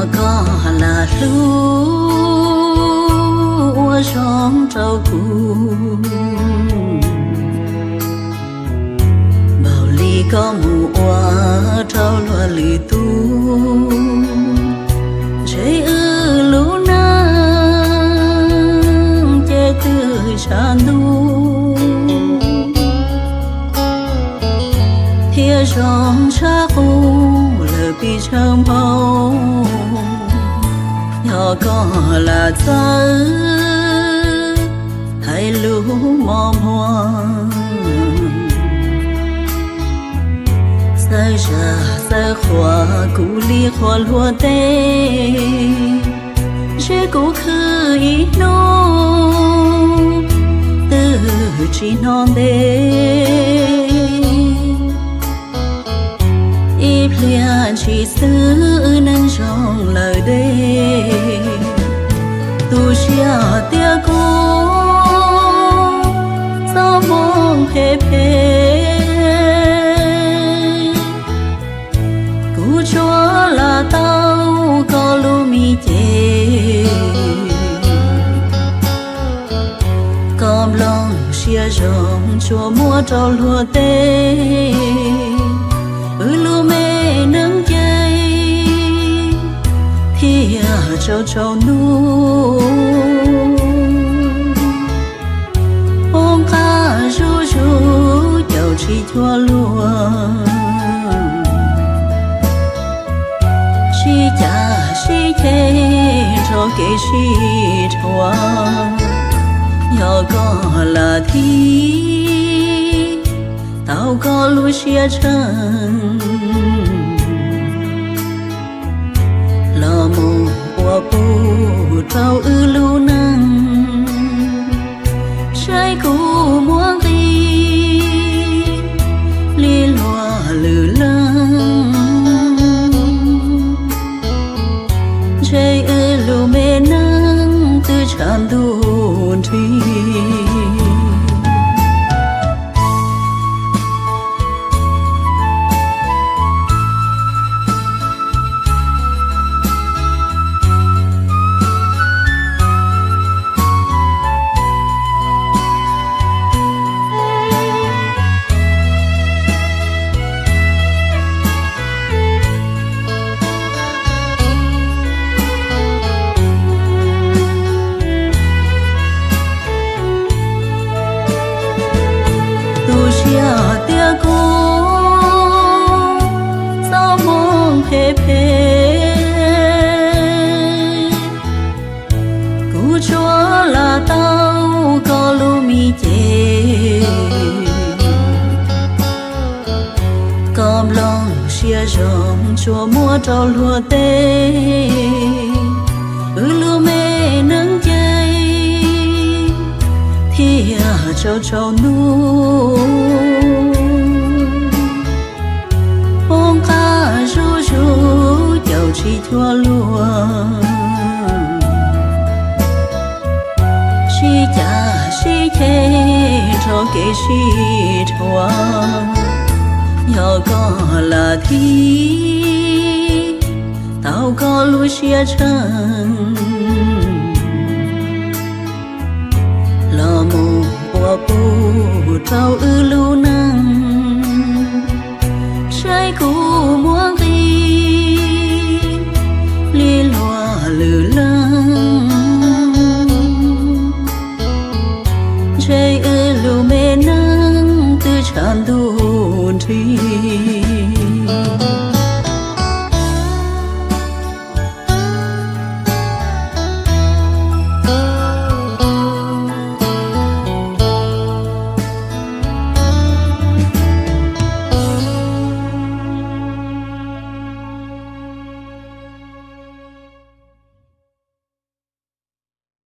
Koj lam hlub ua zoo rau kuv npaum li koj mus ua rau luag lwm tus. Ntshe wb lub neej ces twb tshav ntuj thiab zoo tshaj qub lawm pes tsawg npaum. Yog koj lam txawj hais lus mos muag, txawj zam txawj qhuas kuv li qhuas luag teb, ntshe kuv khwv ib hnub twb tsis hnov ntev. Ib pliag ntshis xwb wb neej zoo lawm deb, tu siab tias kuv txoj hmoo phem phem. Kuv tsuas lam tau koj lub me ces, koj nplooj siab zoo tsuas muab rau luag teb. Wb lub me neej ces thiaj tsaus tsaus ntuj, poob qab zuj zus caum tsis cuag luag. Sib cav sib ceg nrog kev sib dhuav, yog koj lam thib tau koj lub siab tsheej los mus ua puv rau wb lub neej. Saib kuv muaj nqis li luag lwm leej, ntshe wb lub me neej twb tshav ntuj nrig. Tu siab tias kuv txoj hmoo phem phem, kuv tsuas lam tau koj lub me ces, koj nplooj siab zoo tsuas muab rau luag teb. Wb lub me neej ces thiaj tsaus tsaus ntuj, poob qab zuj zus caum tsis cuag luag. Sib cav sib ceg nrog kev sib dhuav, yog koj lam thib tau koj lub siab tsheej los mus ua puv rau wb lub neej. Saib kuv muaj nqis li luag lwm leej, ntshe wb lub me neej twb tshav ntuj nrig.